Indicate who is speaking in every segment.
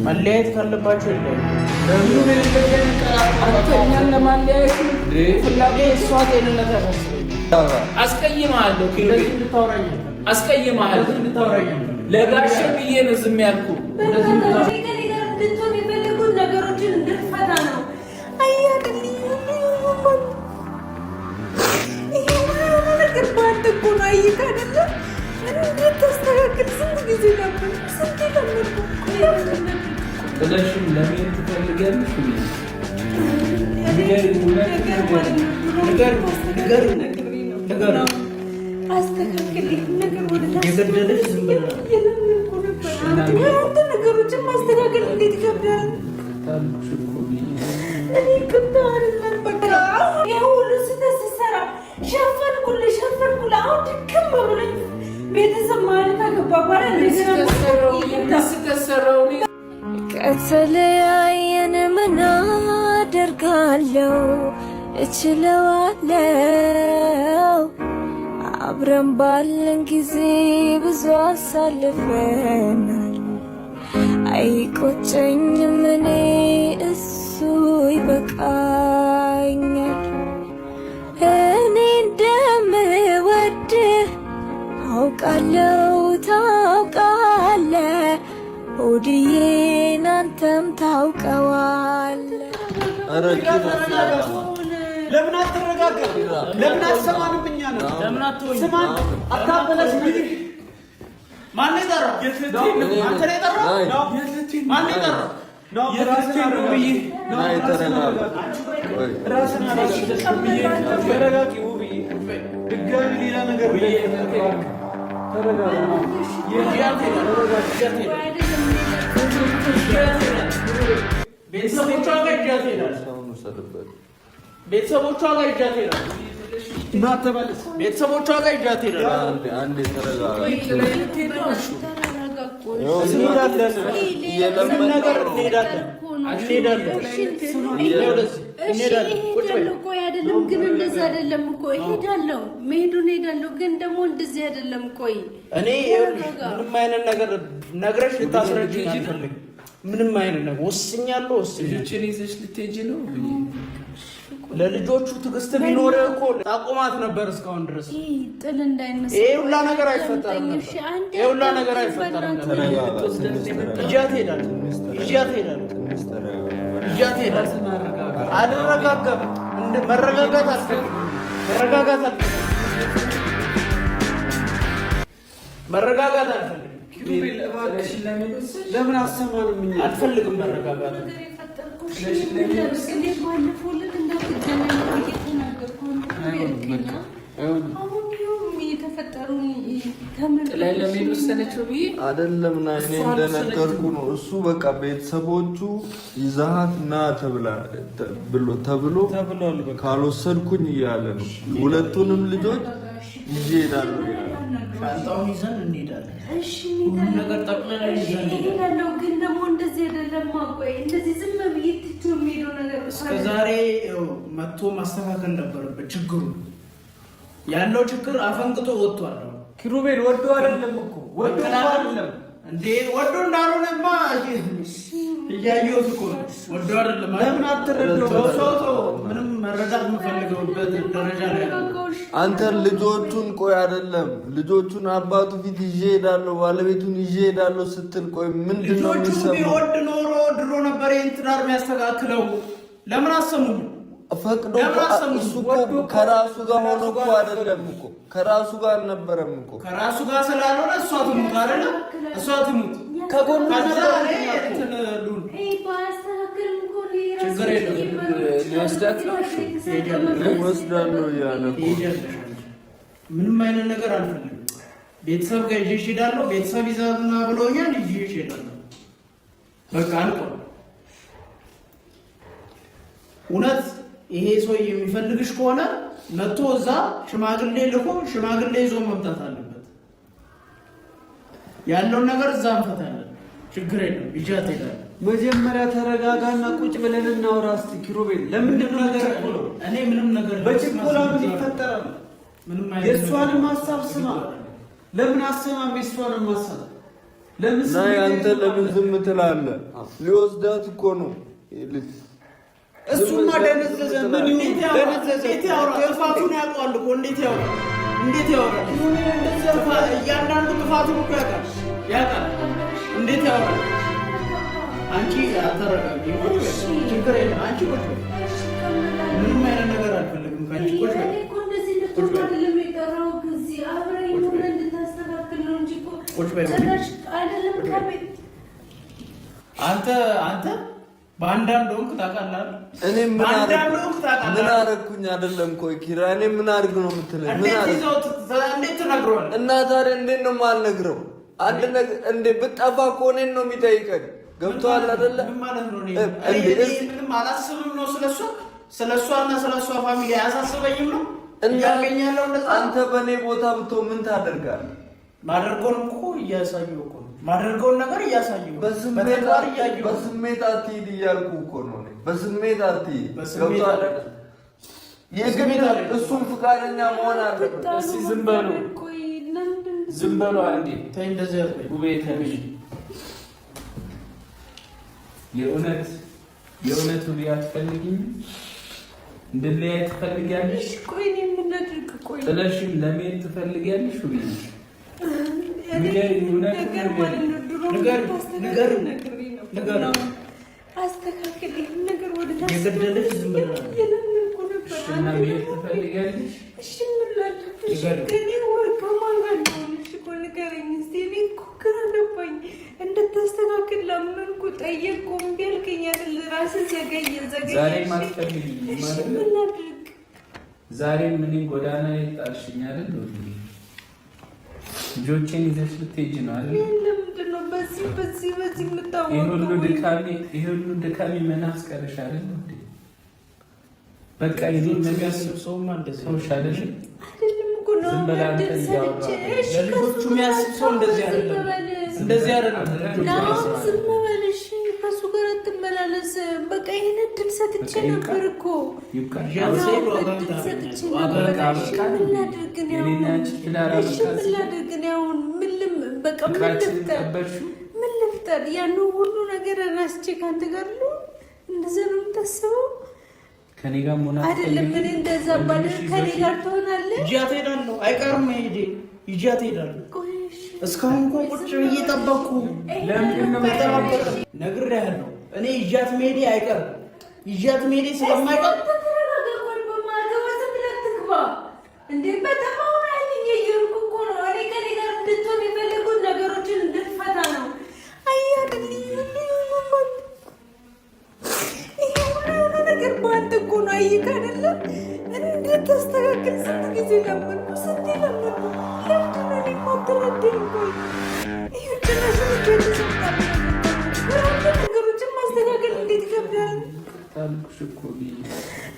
Speaker 1: መለያየት ካለባቸው ይለያዩ።
Speaker 2: እኛን ለማለያየት
Speaker 1: ፍላጎት እሷ ጤንነት ያሳስበኛል።
Speaker 2: አስቀይምሃለሁ፣ ኪሩቤል አስቀይምሃለሁ። ለጋሼ ብዬ ነው ዝም ያልኩ።
Speaker 3: ልትሆን የፈለጉት ነገሮችን እንድትፈታ ነው። ነገር በአንተ እኮ ነው። አየህ አይደለ? እንድታስተካክል ስንት ጊዜ ነበር፣ ስንት ለመንኩ።
Speaker 2: ጥለሽም ለመሄድ ትፈልጊያለሽ?
Speaker 1: የገደለሽ ዝም ብለህ
Speaker 3: ነገሮችን ማስተካከል እንዴት ይከብዳል። እኔ ቅምታ አይደለም በቃ ይሄ ሁሉ ስህተት ስሰራ ሸፈንኩልህ ሸፈንኩልህ። አሁን ድክም ብሎኝ ቤተሰብ ማለት አገባ በኋላ
Speaker 4: ከተለያየን ምን አደርጋለሁ? እችለዋለሁ። አብረን ባለን ጊዜ ብዙ አሳልፈናል። አይቆጨኝም እኔ እሱ ይበቃኛል። እኔ እንደምወድህ አውቃለሁ ታውቃለህ፣ ሆድዬን አንተም ታውቀዋለህ።
Speaker 5: ለምን አትረጋጋም? ለምን አትሰማንም? እኛ ነው ስማን፣ አታበላሽ።
Speaker 1: ማነው የጠራው? አንተ ነው የጠራው? ማነው የጠራው?
Speaker 5: ድጋሚ ሌላ ነገር
Speaker 1: ቤተሰቦቿ ጋር ይዣት እሄዳለሁ። ቤተሰቦቿ ጋር ይዣት እሄዳለሁ። ቤተሰቦቿ ጋር ይዣት እሄዳለሁ።
Speaker 3: ቆይ አይደለም ግን እንደዚህ አይደለም እኮ እሄዳለሁ፣ መሄዱን እሄዳለሁ፣ ግን ደግሞ እንደዚህ አይደለም። ቆይ
Speaker 1: እኔ ምንም አይነት ነገር ነግረሽ ልታስረጂኝ አልፈልግም። ምንም አይነት ነገር ወስኛለሁ፣ ወስኛለሁ።
Speaker 2: ልጆችን ይዘሽ ልትሄጂ ነው?
Speaker 1: ለልጆቹ ትዕግስት ቢኖርህ እኮ ታቆማት ነበር እስካሁን ድረስ።
Speaker 3: ጥል እንዳይነሳ
Speaker 1: ይሄ ሁላ ነገር አይፈጠርም ነበር። ይሄ ሁላ ነገር አይፈጠርም ነበር። ይዣት እሄዳለሁ፣ ይዣት እሄዳለሁ፣ ይዣት እሄዳለሁ። አልረጋጋም። መረጋጋት አልፈልግም። መረጋጋት አልፈልግም። መረጋጋት አልፈልግም።
Speaker 5: ለምን አሰማንም? እኛ
Speaker 1: አልፈልግም መረጋጋት።
Speaker 2: ጥላይ ለመሄድ ወሰነችው ብዬ
Speaker 6: አይደለም ና እኔ እንደነገርኩ ነው። እሱ በቃ ቤተሰቦቹ ይዛሃት ና ተብሎ ካልወሰድኩኝ እያለ ነው። ሁለቱንም ልጆች ይዤ እሄዳለሁ።
Speaker 1: ሻንጣውን ይዘን እንሄዳለን። ሁሉም ነገር ጠቅልለን ይዘን
Speaker 3: እሄዳለሁ። ግን ደግሞ እንደዚህ አይደለም። ቆይ እንደዚህ ዝም ብዬ ትቼው የሚሄደው ነገር
Speaker 1: እስከ ዛሬ መጥቶ ማስተካከል ነበረበት። ችግሩ ያለው ችግር አፈንግጦ ወጥቷል።
Speaker 5: ኪሩቤል ወዶ አይደለም እኮ ወዶ አይደለም
Speaker 1: እንዴ ወዶ እንዳልሆነማ እያየሁት እኮ ነው። ወዶ አይደለም።
Speaker 5: ለምን አትረዳው?
Speaker 1: ሰው ምንም መረዳት የምፈልገውበት ደረጃ ላይ
Speaker 6: አንተ ልጆቹን ቆይ አይደለም ልጆቹን አባቱ ፊት ይዤ እሄዳለሁ ባለቤቱን ይዤ እሄዳለሁ ስትል ቆይ ምንድን ነው
Speaker 1: ልጆቹን
Speaker 6: የሚሰማው?
Speaker 1: ቢወድ ኖሮ ድሮ ነበር ይህን ትዳር የሚያስተካክለው። ለምን አሰሙም?
Speaker 6: ፈቅዶ
Speaker 1: ለምን አሰሙም?
Speaker 6: እሱ እኮ ከራሱ ጋር ሆኖ እኮ አይደለም እኮ ከራሱ ጋር አልነበረም እኮ
Speaker 1: ከራሱ ጋር ስላልሆነ እሷ ትሙት አይደለ? እሷ ትሙት
Speaker 5: ከጎኑ
Speaker 1: ከዛ እኔ እንትን ልሁን። ችግር የለም።
Speaker 2: ሊወስዳት ነው።
Speaker 6: እወስዳለሁ እያለ እኮ
Speaker 1: ምንም አይነት ነገር አልፈልግም። ቤተሰብ ጋር ይዤሽ እሄዳለሁ። ቤተሰብ ይዘና ብሎኛል። ይዤሽ እሄዳለሁ። በቃ አልቆ እውነት ይሄ ሰው የሚፈልግሽ ከሆነ መጥቶ እዛ ሽማግሌ ልኮ ሽማግሌ ይዞ መምጣት አለበት። ያለውን ነገር እዛ እንፈታለን። ችግር የለም። ይዣት እሄዳለሁ።
Speaker 5: መጀመሪያ ተረጋጋና ቁጭ ብለን እናውራ እስቲ። ኪሩቤል ለምንድን ነው የምትቸኩለው?
Speaker 1: እኔ ምንም ነገር
Speaker 5: በችኮላ ምን ይፈጠራል?
Speaker 1: ምንም አይነት
Speaker 5: የእሷንም ሀሳብ ስማ። ለምን አሰማም? የእሷንም ሀሳብ
Speaker 6: ናይ አንተ ለምን ዝም ትላለህ? ሊወስዳት እኮ ነው።
Speaker 5: እሱማ ደነዘዘ። ምን ይሁን ደነዘዘ።
Speaker 1: ጥፋቱን ያውቀዋል እኮ እንዴት ያወራል? እንዴት ያወራል? እያንዳንዱ ጥፋቱን እኮ ያውቃል ያውቃል። እንዴት ያወራል? አንቺ አተረጋጊ፣ ችግር የለም። አንቺ ቁጭ በይ። ምንም አይነት ነገር አልፈልግም ከአንቺ። ቁጭ በይ። ቁጭ በይ። አንተ አንተ በአንዳንድ ወንክ ታውቃለህ።
Speaker 6: እኔ ምን አደረኩኝ? አይደለም ቆይ ኪራ፣ እኔ ምን አድርግ ነው የምትለኝ?
Speaker 1: እንዴት ትነግረዋለህ?
Speaker 6: እና ታዲያ እንዴት ነው የማልነግረው? አንድ ነገር እንዴ ብጠፋ እኮ እኔን ነው የሚጠይቀኝ። ገብቶሃል አይደለ?
Speaker 1: ምን ማለት ነው? እኔ ምንም አላስብም ነው ስለሷ ስለሷና ስለሷ family አያሳስበኝም ነው እያገኛለሁ። እንደዛ
Speaker 6: አንተ በእኔ ቦታ ብትሆን ምን ታደርጋለህ?
Speaker 1: ማደርገውን እኮ እያሳየሁ እኮ ነው። ማደርገውን ነገር እያሳየሁ
Speaker 6: በስሜት አትሂድ እያልኩ እኮ ነው። በስሜት አትሂድ። ገብቶሃል? የግድ እሱም ፈቃደኛ መሆን አለበት።
Speaker 2: እስኪ ዝም በሉ ዝም በሉ አንዴ።
Speaker 1: ተይ እንደዚህ አትበይ።
Speaker 2: ውቤ ተነሽ። የእውነት የእውነት ውቤ አትፈልጊኝም? እንድንለያይ ትፈልጊያለሽ?
Speaker 3: ቆይ እኔ ምን ላድርግ? ቆይ
Speaker 2: ጥለሽኝ ለመሄድ ትፈልጊያለሽ? ውቤ
Speaker 3: አስተካክል ይህን ነገር ወደ
Speaker 1: የገደለች ዝም ብላ
Speaker 2: እና መሄድ ትፈልጊያለሽ?
Speaker 3: እሺ ምን ላድርግ? እሺ ከእኔ ወይ ከማን ጋር ልሆን? እሺ ቆይ ንገረኝ እስኪ። እኔ እኮ ግራ ገባኝ። እንድታስተካክል ለመንኩ፣ ጠየቅኩ፣ እምቢ አልከኝ አይደል? ራስህ ዘገየ ዘገየ።
Speaker 2: ዛሬም አትፈልጊኝም
Speaker 3: እሺ
Speaker 2: አይደል?
Speaker 3: ምን ላድርግ?
Speaker 2: ዛሬም እኔን ጎዳና ላይ ጣልሽኝ አይደል? ልጆቼን ይዘሽ ልትሄጂ ነው አይደል?
Speaker 3: ለምንድን ነው በዚህ በዚህ በዚህ
Speaker 2: ይሄ ሁሉ
Speaker 3: የምታወቀው?
Speaker 2: ድካሜ ይሄ ሁሉ ድካሜ መና አስቀረሽ አይደል? እንዴ በቃ የኔን ነገር
Speaker 1: የሚያስብ ሰውማ እንደዚህ ነው።
Speaker 2: ሰውሽ አይደል?
Speaker 3: አይደለም እኮ ነው
Speaker 2: ዝም በል አንተ
Speaker 3: እድል ሰጥቼ
Speaker 2: እያወራህ።
Speaker 3: እሺ፣
Speaker 1: ለልጆቹ
Speaker 3: ከእሱ
Speaker 1: የሚያስብ ሰው እንደዚህ
Speaker 3: ዝም
Speaker 1: አይደለም።
Speaker 3: በል።
Speaker 1: እንደዚህ አይደለም።
Speaker 3: ናሆም ዝም በል እሺ፣ ከእሱ ጋር አትመላለስ። በቃ ይሄን እድል ሰጥቼ
Speaker 2: በቃ ይብቃ።
Speaker 3: ነበር እኮ
Speaker 2: ይብቃ።
Speaker 3: ናሆም፣ እድል ሰጥቼ ነበር። እሺ ምን ላድርግ እኔ አሁን?
Speaker 2: የኔና ያንቺ ትዳር
Speaker 3: እሺ
Speaker 2: አበቃ።
Speaker 3: ምን ላድርግ እኔ አሁን? ምን በቃ ምን
Speaker 2: ፍቅራችንን
Speaker 3: ልፍጠር?
Speaker 2: ቀበርሽው።
Speaker 3: ምን ልፍጠር? ያን ሁሉ ነገር ረስቼ ከአንተ ጋር ልሁን? እንደዛ ነው የምታስበው?
Speaker 2: ከኔ ጋር መሆን
Speaker 3: አይደለም
Speaker 2: አትፈልጊም?
Speaker 3: እኔ እንደዛ ባደርግ ከኔ ጋር ትሆናለህ?
Speaker 1: ይዣት እሄዳለሁ። አይቀርም መሄዴ። ይዣት እሄዳለሁ።
Speaker 3: ቆይ እሺ
Speaker 1: እስካሁን እኮ ቁጭ ብዬ ጠበቅኩ።
Speaker 2: ለምንድን ነው
Speaker 1: ተጠባበቀ ነግሬሃለሁ። እኔ ይዣት መሄዴ አይቀርም። ይዣት መሄዴ ስለማይቀር
Speaker 3: እንዴ በጣም አሁን አይንኝ እየሄድኩ እኮ ነው። እኔ ከእኔ ጋር እንድትሆን የፈለጉት ነገሮችን እንድትፈታ ነው። አይ አይደል ይሄ ሁሉ የሆነ ነገር በአንተ እኮ ነው። አየህ አይደለ እንዴት ታስተካክል። ስንት ጊዜ ለመንኩ፣ ስንቴ ለመንኩ። ለምንድን ነው እኔ የማትረዳኝ? ቆይ ይሄ ጭራሽ ነገሮችን ማስተካከል እንዴት ይከብዳል።
Speaker 2: ታልኩሽ እኮ ብዬ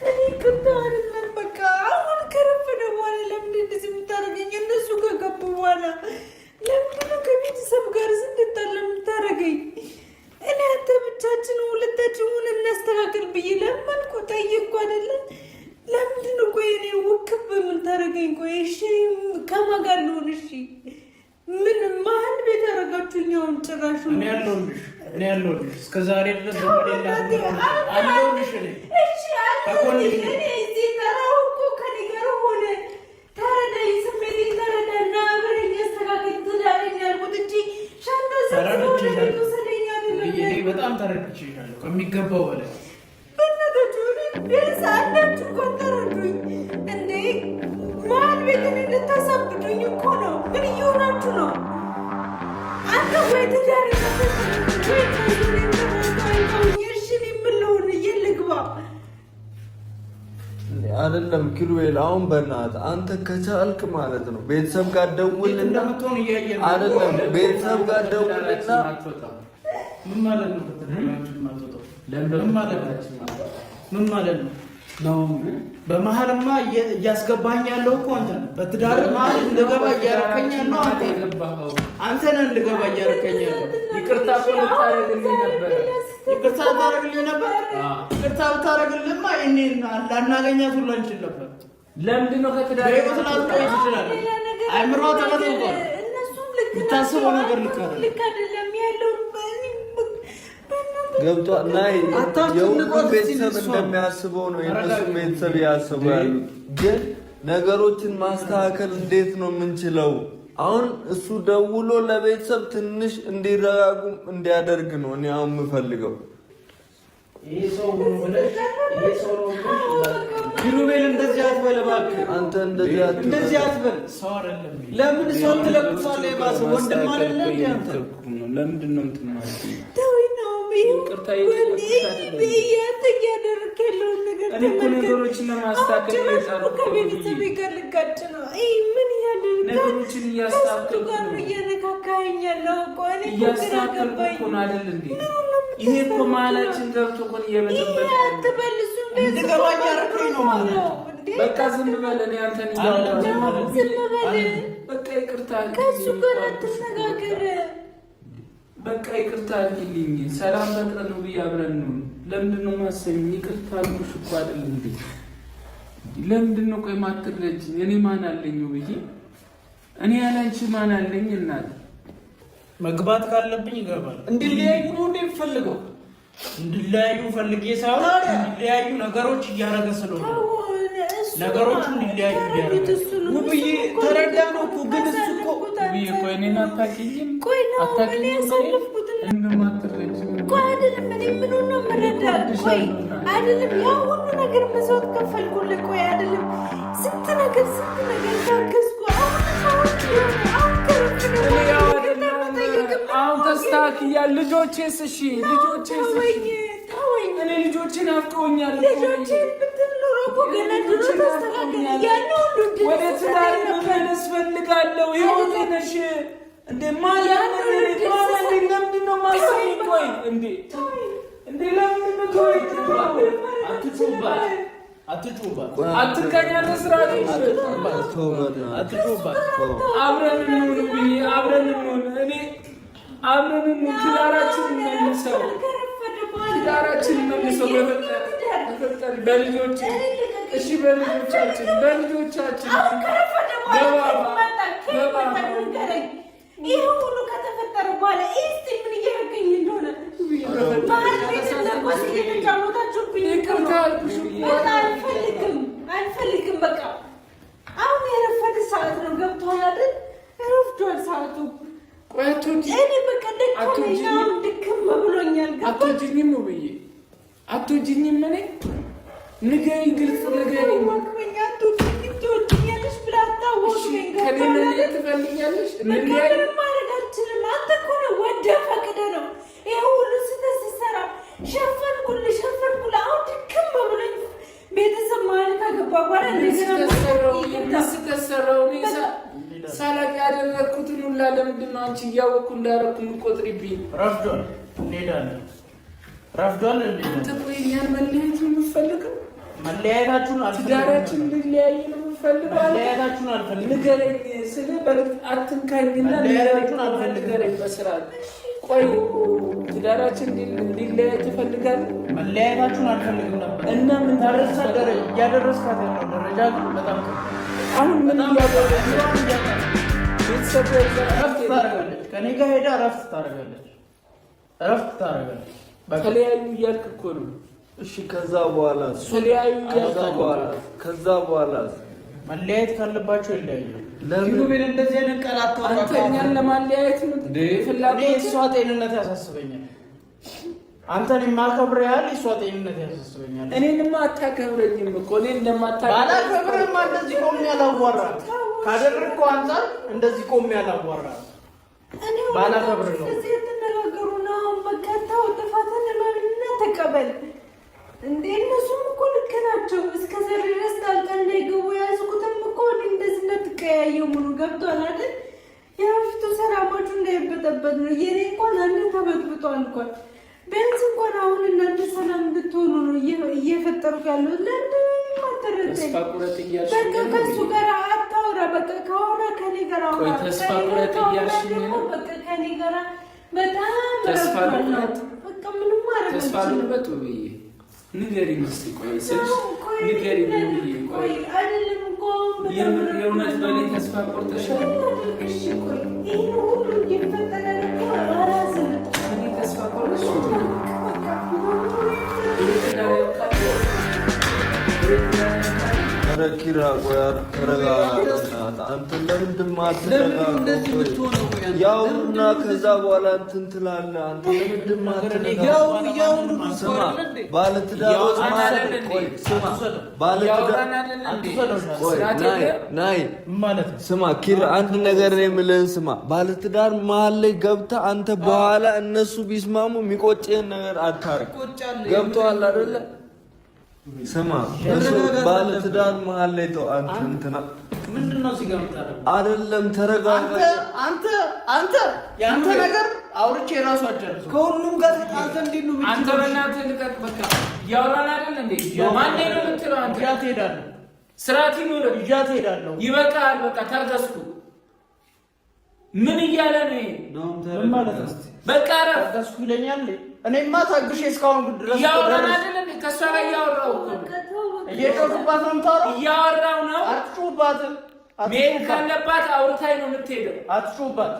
Speaker 3: እኔ ይቅርታ አይደለም በቃ አሁን ከረፈደ በኋላ ለምንድን እንደዚህ የምታደርገኝ? እነሱ ከገቡ በኋላ ለምንድን ነው ከቤተሰብ ጋር ስንጣላ የምታደርገኝ? እኔ አንተ ብቻችን ሁለታችን ሆነን እናስተካክል ብዬ ለመንኩ፣ ጠየቅኩ አይደለ? ለምንድን ነው ቆይ እኔ ውክብ የምታደርገኝ? ቆይ እሺ ከማን ጋር ልሁን? እሺ ምን መሀል ቤት አደረጋችሁኝ? አሁን ጭራሹ
Speaker 1: እኔ አለሁልሽ፣ እኔ አለሁልሽ። እስከ ዛሬ ድረስ ዘመድ የላትም አለሁልሽ። እኔ
Speaker 3: እሺ
Speaker 1: ከጎንሽ ነኝ።
Speaker 3: እኔ እዚህ ጠራው እኮ ከእኔ ጋር ሆነ ተረዳኝ፣ ስሜቴን ተረዳና አብረኝ አስተካክል ትዳረኝ ያልኩት እንጂ ሻንጣ ሰብስበው ወደ ቤት ወሰደኝ አይደለም።
Speaker 1: እኔ በጣም ተረድቼሻለሁ ከሚገባው በላይ።
Speaker 3: በእናታችሁ እኔ ቢያንስ አንዳችሁ እንኳን ተረዱኝ እንዴ! መሀል ቤት እኔ ልታሳብዱኝ እኮ ነው። ምን እየሆናችሁ ነው? አንተ ወይ ትዳር ወይ እሺ እኔ ምን ልሁን? የት ልግባ?
Speaker 6: አይደለም ኪሩቤል፣ አሁን በእናትህ አንተ ከቻልክ ማለት ነው ቤተሰብ ጋር ደውልና
Speaker 1: እንደምትሆን እያየን ነው።
Speaker 6: አይደለም ቤተሰብ ጋር ደውልና
Speaker 2: አትወጣም።
Speaker 1: ምን ማለት ነው? ከትዳራችን የማትወጣው
Speaker 2: ለምን
Speaker 1: ምን ማለት ነው? ምን ማለት ነው?
Speaker 2: ነው
Speaker 1: በመሀልማ እያስገባኝ ያለው እኮ አንተ ነህ። በትዳር መሀል እንድገባ እያረከኝ ያለው አንተ ነህ።
Speaker 2: የገባኸው?
Speaker 1: አንተ ነህ እንድገባ እያረከኝ ያለው።
Speaker 2: ይቅርታ እኮ ልታደርግልኝ ነበረ።
Speaker 1: ይቅርታ ብታረግልኝ ነበር። ይቅርታ ብታረግልኝማ እኔን ላናገኛት ሁሉ አንችል ነበር።
Speaker 2: ለምንድን ነው ከትዳር
Speaker 1: በህይወት ላትቆይ ትችላለህ።
Speaker 3: ሌላ ነገር
Speaker 1: አይምሯ ተበጥብጧል።
Speaker 3: እነሱም
Speaker 1: የምታስበው ነገር ልክ
Speaker 3: አይደለም ያለው
Speaker 6: ገብቷል። ናይ የሁሉም ቤተሰብ እንደሚያስበው ነው የእነሱም ቤተሰብ ያስቡ ያሉት። ግን ነገሮችን ማስተካከል እንዴት ነው የምንችለው? አሁን እሱ ደውሎ ለቤተሰብ ትንሽ እንዲረጋጉ እንዲያደርግ ነው እኔ አሁን የምፈልገው።
Speaker 5: ኪሩቤል እንደዚህ አትበል እባክህ።
Speaker 6: አንተ እንደዚህ
Speaker 5: አትበል። ለምን ሰው ትለቅሳለህ? የባሰ ወንድም አይደለ እንዴ አንተ?
Speaker 2: ለምንድን ነው እንትን ማለት ነገሮችን ለማስተካከል
Speaker 3: ከቤተሰቤ ጋር ልጋጭ ነው። ምን
Speaker 2: ነገሮችን እያስተካከልኩ ነው አይደል እንዴ? ይሄ እኮ መሀላችን ገብቶ እኮ እየበጠበጠ በቃ ዝም በል። እኔ አንተን
Speaker 3: እያወራሁ ዝም በል።
Speaker 2: በቃ ይቅርታ፣
Speaker 3: ከእሱ ጋር አትነጋገር።
Speaker 2: በቃ ይቅርታ አድርጊልኝ። ሰላም ፈጥረን ነው ብዬ አብረን ነው። ለምንድን ነው የማሰሚኝ? ይቅርታ አልኩሽ እኮ አይደል እንዴ? ለምንድን ነው ቆይ ማትረጂኝ? እኔ ማን አለኝ ብዬ እኔ ያላንቺ ማን አለኝ? እናት
Speaker 1: መግባት ካለብኝ ይገባል።
Speaker 5: እንዲለያዩ ነው እንዴ የምፈልገው?
Speaker 1: እንዲለያዩ ፈልጌ ሳይሆን እንዲለያዩ ነገሮች እያደረገ ስለሆነ ነገሮቹ እንዲለያዩ እያደረገ
Speaker 5: ውብዬ ተረዳ ነው እኮ ግን እሱ እኮ
Speaker 2: ውብዬ ቆይ እኔን አታውቂኝም?
Speaker 3: ቆይ ነው እኔ ያሳለፍኩትን ቆይ አይደለም እኔ ምኑን ነው የምረዳ? ቆይ አይደለም ያ ሁሉ ነገር መስዋዕት ከፈልኩልህ። ቆይ አይደለም ስንት ነገር ታገዝኩ።
Speaker 2: አሁን ተስተካክያለሁ። ልጆቼስ? እሺ ልጆቼስ? እኔ ልጆቼ ናፍቀውኛል። ወደ ትዳር መመለስ ፈልጋለሁ። ህይወቴ ነሽ እንዴ ማለት ለምንድን ነው የማሰሚኝ? ቆይ እንዴ እንዴ ለምንድን ነው
Speaker 1: አትጩባት፣ አትጩባት፣
Speaker 2: አትቀኛ ስርዓት
Speaker 1: አትጩባት።
Speaker 2: አብረን እንሁን ብዬ አብረን እንሁን እኔ አብረን እንሁን ትዳራችን መልሰው ትዳራችን መልሰው በፈጠር በልጆች እሺ፣ በልጆቻችን በልጆቻችን
Speaker 3: ይህ ሁሉ ከተፈጠረ በኋላ እስቲ ምን እያደረገኝ እንደሆነ እየተጫወታችሁብኝ። አልፈልግም አልፈልግም። በቃ አሁን የረፈደ ሰዓት ነው። ገብቶሃል አይደል? ረፍዷል ሰዓቱ። እኔ በቃ ደከመኝ፣ አሁን ድክም ብሎኛል።
Speaker 2: አትወጂኝም ብዬ አትወጂኝም? እኔ ንገሪኝ፣ ግልጽ ንገሪኝ።
Speaker 3: ትወጂኛለሽ ብለህ አታወቅኝ።
Speaker 2: ከእኔ መለየት ትፈልጊያለሽ?
Speaker 3: ምንም ማድረግ አልችልም። አንተ እኮ ነው ወደህ ፈቅደህ ነው ይሄ ሁሉ ስህተት ስትሰራ። ሸፈንኩልህ ሸፈንኩልህ። አሁን ድክም ብሎኝ ቤተሰብ መሀል ከገባ በኋላ
Speaker 2: ስህተት ሰራሁ እኔ ሳላቅ ያደረግኩትን ሁላ ለምንድን ነው አንቺ እያወቅኩ እንዳደረግኩ የምትቆጥሪብኝ?
Speaker 1: ረፍዷል፣ እንሄዳለን። ረፍዷል።
Speaker 2: አንተ ቆይ እኛን መለያየት ነው የምትፈልገው?
Speaker 1: መለያየታችሁን አልፈልግም።
Speaker 2: ትዳራችን እንዲለያይ ነው የምትፈልገው?
Speaker 1: መለያየታችሁን አልፈልግም።
Speaker 2: ንገረኝ ስልህ በእርግጥ አትንካኝና
Speaker 1: መለያየታችሁን አልፈልግም።
Speaker 2: ንገረኝ በስርዓት። ቆይ ትዳራችን እንዲለያይ ትፈልጋለህ?
Speaker 1: መለያየታችሁን አልፈልግም ነበር
Speaker 2: እና ምን
Speaker 1: ታደርሳት ደረጃ እያደረስካት ያለው ደረጃ ግን በጣም
Speaker 2: አሁን ምን እያደረግህ ቤተሰብ
Speaker 1: እረፍት ታደርጋለች። ከእኔ ጋር ሄዳ እረፍት ታደርጋለች። እረፍት ታደርጋለች።
Speaker 2: ተለያዩ እያልክ እኮ ነው።
Speaker 6: እሺ ከዛ በኋላ
Speaker 2: ተለያዩ እያልክ
Speaker 6: ከዛ በኋላ
Speaker 1: መለያየት ካለባቸው ይለያዩ።
Speaker 5: ኪሩቤል እንደዚህ አይነት ቃል አታውራ።
Speaker 2: አንተ እኛን ለማለያየት ነው ፍላጎት።
Speaker 1: የእሷ ጤንነት ያሳስበኛል። አንተን የማከብር ያህል የእሷ ጤንነት ያሳስበኛል።
Speaker 2: እኔንማ አታከብረኝም እኮ እኔ እንደማታከብረኝ
Speaker 1: ባላከብርማ እንደዚህ ቆሜ አላዋራም። ካደረግከው አንጻር እንደዚህ ቆሜ አላዋራም። ባላከብር ነው
Speaker 3: እዚህ የተነጋገሩ ነው። በቃ ተው፣ ጥፋትን እመንና ተቀበል። እንዴ እነሱም እኮ ልክ ናቸው። እስከ ዛሬ ድረስ ጣልቃ እንዳይገቡ የያዝኩትም እኮ እንደዚህ እንዳትቀያየሙ ነው። ገብቷል አይደል? የበፊቱ ሰላማችሁ እንዳይበጠበጥ ነው። የኔ እንኳን አንድ ተበጥብጧል እንኳን ቢያንስ እንኳን አሁን እናንተ ሰላም እንድትሆኑ ነው እየፈጠርኩ ያለሁት። ለምንድን ነው የማትረዳኝ? በቃ ከእሱ ጋር አታውራ። በቃ ከሆነ ከኔ ጋር አውራ።
Speaker 2: ተስፋ ቁረጥ እያልሽኝ ነው።
Speaker 3: በቃ ከኔ ጋር በጣም
Speaker 2: ተስፋ ልቁረጥ።
Speaker 3: በቃ ምንም ማድረግ
Speaker 2: ተስፋ ልቁረጥ ውብዬ፣ ንገሪኝ እስኪ ቆይ ስልሽ ንገሪኝ። ቆይ
Speaker 3: አይደለም እኮ
Speaker 2: የእውነት በእኔ ተስፋ ቆርጠሻል?
Speaker 3: እሺ ቆይ ይሄን ሁሉ እየፈጠረ እኮ ራስህ
Speaker 2: እኔ ተስፋ ቆርጠሽ
Speaker 6: ኧረ ኪራ ቆይ ተረጋጋ። አንተ ለምንድን የማትረጋጋው? ያውሩና ከዛ በኋላ እንትን ትላለህ። አንተ ለምንድን የማትረጋጋው? ስማ ባለትዳሮች ማለት ቆይ ስማ ባለትዳር ቆይ ናይ ስማ ኪራ አንድ ነገር ነው የምልህን ስማ። ባለትዳር መሀል ላይ ገብተህ አንተ በኋላ እነሱ ቢስማሙ የሚቆጭህን ነገር አታርግ። ገብቶሃል አይደለ? ስማ ባለትዳር መሀል ላይ ተው። አንተ እንትና
Speaker 1: ምንድን ነው እዚህ ጋር የምታደርገው?
Speaker 6: አይደለም ተረጋጋ።
Speaker 1: አንተ አንተ የአንተ ነገር አውርቼ እራሱ አልጨርሰውም።
Speaker 5: ከሁሉም ጋር ተጣልተህ እንዴት ነው
Speaker 2: አንተ? በእናትህ ልቀቅ። በቃ እያወራን አይደል እንዴ? ማን ነው የምትለው አንተ?
Speaker 1: ይዣት እሄዳለሁ።
Speaker 2: ስርዓት ይኑርህ።
Speaker 1: ይዣት እሄዳለሁ።
Speaker 2: ይበቃል። በቃ ታገስኩ። ምን እያለ ነው ይሄ?
Speaker 1: ምን ማለት ነው?
Speaker 2: በቃ እረፍ።
Speaker 1: ታገስኩ ይለኛል። እኔማ ታግሼ እስካሁን ድረስ
Speaker 2: እያወራን አይደል እንዴ? ከእሷ ጋር እያወራሁ እኮ ነው።
Speaker 1: እየጮህባት ነው የምታወራው።
Speaker 2: እያወራሁ ነው።
Speaker 1: አትጩህባት።
Speaker 2: መሄድ ካለባት አውርታኝ ነው የምትሄደው።
Speaker 1: አትጩህባት።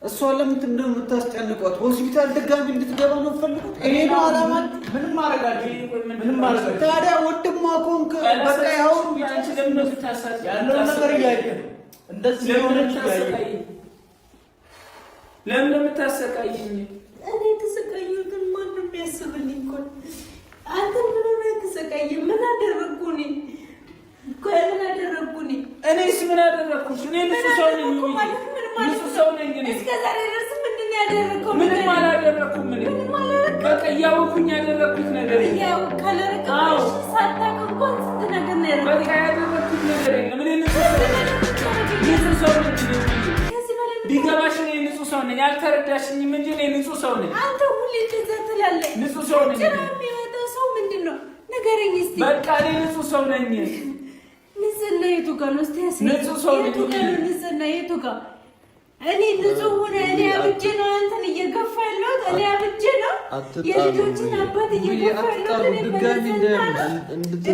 Speaker 5: እሷ ለምንድን ነው የምታስጨንቋት? ሆስፒታል ድጋሚ እንድትገባ ነው የምትፈልጉት? ይሄ ነው አላማችሁ?
Speaker 1: ምንም ማድረግ አልችልም። ምንም ማድረግ አልችልም።
Speaker 5: ታዲያ ወንድሟ ከሆንክ በቃ ያው
Speaker 2: አንቺ ለምን ነው የምታሳስቢው?
Speaker 1: ያለውን ነገር እያየህ ነው። እንደዚህ የሆነች እያየህ ነው።
Speaker 2: ለምን ነው የምታሰቃይኝ?
Speaker 3: እኔ የተሰቃየሁትን ማን ነው የሚያስብልኝ? ቆይ አንተ ምን ሆነህ የተሰቃየ? ምን አደረግኩ እኔ? ቆይ ምን አደረግኩ እኔ?
Speaker 2: እኔስ ምን አደረግኩሽ? እኔ ንጹህ ሰው ነኝ።
Speaker 3: ማለት ምን ማለት
Speaker 2: ንጹህ ሰው ነኝ እኔ።
Speaker 3: እስከ ዛሬ ድረስ ምንድን ነው ያደረግከው?
Speaker 2: ምንም አላደረኩም እኔ።
Speaker 3: ምንም አላደረግኩም።
Speaker 2: በቃ እያወኩኝ ያደረግኩት ነገር የለም።
Speaker 3: ያው ካላደረግክ
Speaker 2: አዎ።
Speaker 3: ሳታውቅ እንኳን ስንት ነገር ነው ያደረግከው።
Speaker 2: በቃ ያደረግኩት ነገር የለም። እኔ ንጹህ ሰው ነኝ። ንጹህ ሰው ነኝ እኔ።
Speaker 3: ከዚህ በላይ ምን
Speaker 2: ቢገባሽ እኔ ንጹህ ሰው ነኝ። አልተረዳሽኝም እንጂ እኔ ንጹህ ሰው ነኝ።
Speaker 3: አንተ ሁሌ እንደዛ ትላለህ።
Speaker 2: ንጹህ ሰው ነኝ።
Speaker 3: ጭራ የሚመጣው ሰው ምንድን ነው ንገረኝ እስኪ።
Speaker 2: በቃ እኔ ንጹህ ሰው ነኝ።
Speaker 3: ንጽህና የቱ ጋር ነው? እስኪ ያሳየኝ።
Speaker 2: ንጹህ ሰው ነኝ።
Speaker 3: የቱ ጋር ነው ንጽህና? የቱ ጋር እኔ ንጹህ ሆነ እኔ አብጄ ነው አንተን እየገፋ ያለሁት። እኔ አብጄ ነው
Speaker 6: አትጣሉ።
Speaker 3: የልጆችን አባት እየገፋ ያለሁት። እኔ
Speaker 5: ድጋሚ
Speaker 3: በንጽህና ነው።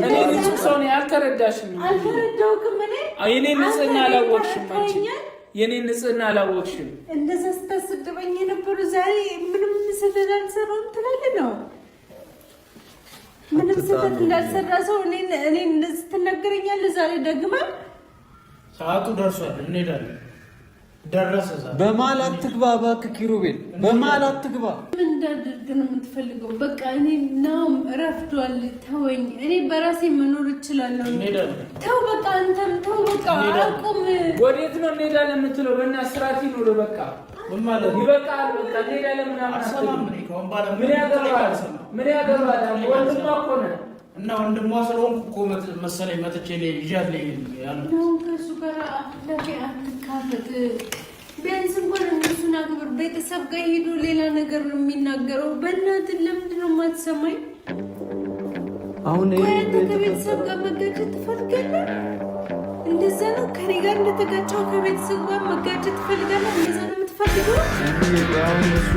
Speaker 2: እኔ ንጹህ ሰው ነኝ። አልተረዳሽኝም።
Speaker 3: አልተረዳሁህም። እኔ
Speaker 2: የኔ ንጽህና
Speaker 3: አንተ እኔን
Speaker 2: አላወቅሽም። አንቺ
Speaker 3: ተረድተኸኛል።
Speaker 2: የኔ ንጽህና አላወቅሽም።
Speaker 3: እንደዛ ስታሰድበኝ የነበሩ ዛሬ ምንም ስህተት አልሰራሁም ትላለህ ነው። ምንም ስህተት እንዳልሰራ ሰው እኔን እኔን እንደዚህ ትናገረኛለህ። ዛሬ ደግመህ
Speaker 1: ሰዓቱ ደርሷል። እንሄዳለን። ደረሰ ሰዓቱ።
Speaker 5: በመሀል አትግባ እባክህ ኪሩቤል፣ በመሀል አትግባ።
Speaker 3: ምን እንዳደርግ ነው የምትፈልገው? በቃ እኔ ናውም ረፍዷል። ተወኝ። እኔ በራሴ መኖር እችላለሁ።
Speaker 1: እንሄዳለን።
Speaker 3: ተው በቃ አንተም ተው በቃ አቁም።
Speaker 2: ወዴት ነው እንሄዳለን የምትለው? በእናትህ ስርዓት ይኑርህ። በቃ
Speaker 1: ምን ማለት ነው?
Speaker 2: ይበቃል። በቃ እንሄዳለን ምናምን
Speaker 1: አልሰማም።
Speaker 2: አትበል።
Speaker 1: እኔ ከአሁን በኋላ
Speaker 2: ምን ያገባል?
Speaker 1: አልሰማም።
Speaker 2: ምን ያገባል? ወንድሟ እኮ ነህ።
Speaker 1: እና ወንድሟ ስለሆንኩ እኮ መሰለኝ መጥቼ ይዣት ልሄድ ያልኩት።
Speaker 3: ናውም ከእሱ ጋር አፍላፊ አትካፈት። ቢያንስ እንኳን እነሱን አክብር። ቤተሰብ ጋር ሄዶ ሌላ ነገር ነው የሚናገረው። በእናትህ ለምንድን ነው የማትሰማኝ?
Speaker 6: አሁን
Speaker 3: ቆይ አንተ ከቤተሰብ ጋር መጋጨት ትፈልጋለህ? እንደዛ ነው ከኔ ጋር እንደተጋጨው ከቤተሰብ ጋር መጋጨት ትፈልጋለህ? እንደዛ ነው የምትፈልገው?
Speaker 6: አሁን እሱ